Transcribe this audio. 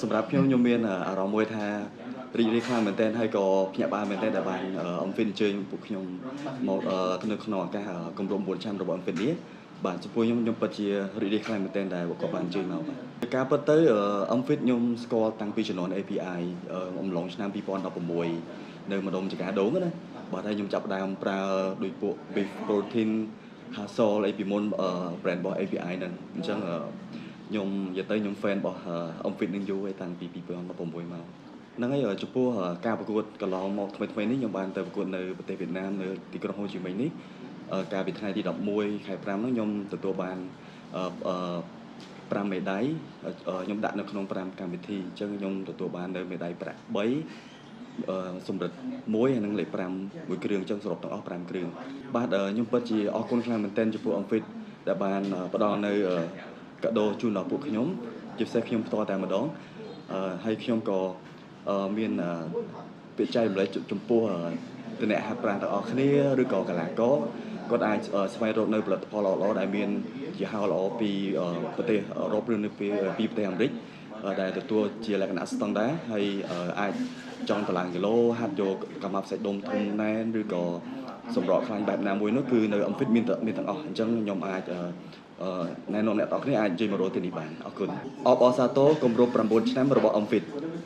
សម្រាប់ខ្ញុំខ្ញុំមានអារម្មណ៍មួយថារីករាយខ្លាំងមែនទែនហើយក៏ភ្ញាក់ផ្អើលមែនទែនដែលបាន MFIT អញ្ជើញពួកខ្ញុំមកនៅក្នុងឱកាសគម្រប់9ឆ្នាំរបស់ MFIT នេះបាទចំពោះខ្ញុំខ្ញុំពិតជារីករាយខ្លាំងមែនទែនដែលគាត់បានអញ្ជើញមកបាទការពិតទៅ MFIT ខ្ញុំស្គាល់តាំងពីជំនាន់ API អំឡុងឆ្នាំ2016នៅម្ដុំចកាដូងណាបាទហើយខ្ញុំចាប់ផ្ដើមប្រើដូចពួក beef protein Hasol អីពីមុន brand របស់ API ហ្នឹងអញ្ចឹងខ្ញុំនិយាយទៅខ្ញុំ fan របស់ MFIT នឹងយូរហើយតាំងពី2016មកហ្នឹងហើយចំពោះការប្រកួតកន្លងមកថ្មីថ្មីនេះខ្ញុំបានទៅប្រកួតនៅប្រទេសវៀតណាមនៅទីក្រុងហូជីមិញនេះកាលពីថ្ងៃទី11ខែ5ហ្នឹងខ្ញុំទទួលបាន5មេដាយខ្ញុំដាក់នៅក្នុង5កម្មវិធីអញ្ចឹងខ្ញុំទទួលបាននៅមេដាយប្រាក់3សំរិទ្ធ1ហើយនិងលេខ5មួយគ្រឿងអញ្ចឹងសរុបទាំងអស់5គ្រឿងបាទខ្ញុំពិតជាអរគុណខ្លាំងមែនទែនចំពោះ MFIT ដែលបានផ្ដល់នៅកាដូជូនដល់ពួកខ្ញុំជាពិសេសខ្ញុំផ្ទាល់តែម្ដងហើយខ្ញុំក៏មានពាក្យចែករំលែកចំពោះតំអ្នកហាត់ប្រាណទាំងអស់គ្នាឬក៏កីឡាករគាត់អាចស្វែងរកនៅផលិតផលល្អៗដែលមានជាហោល្អពីប្រទេសអឺរ៉ុបឬនៅពីពីប្រទេសអាមេរិកដែលទទួលជាលក្ខណៈស្តង់ដារហើយអាចចង់តម្លើងគីឡូហាត់យកកម្មាប់សាច់ដុំធំណែនឬក៏សម្រក់ខ្លាញ់បែបណាមួយនោះគឺនៅ MFIT មានមានទាំងអស់អញ្ចឹងខ្ញុំអាចណែនាំអ្នកទាំងអស់គ្នាអាចនិយាយមករកទីនេះបានអរគុណអបអរសាទរគម្រប់9ឆ្នាំរបស់ MFIT។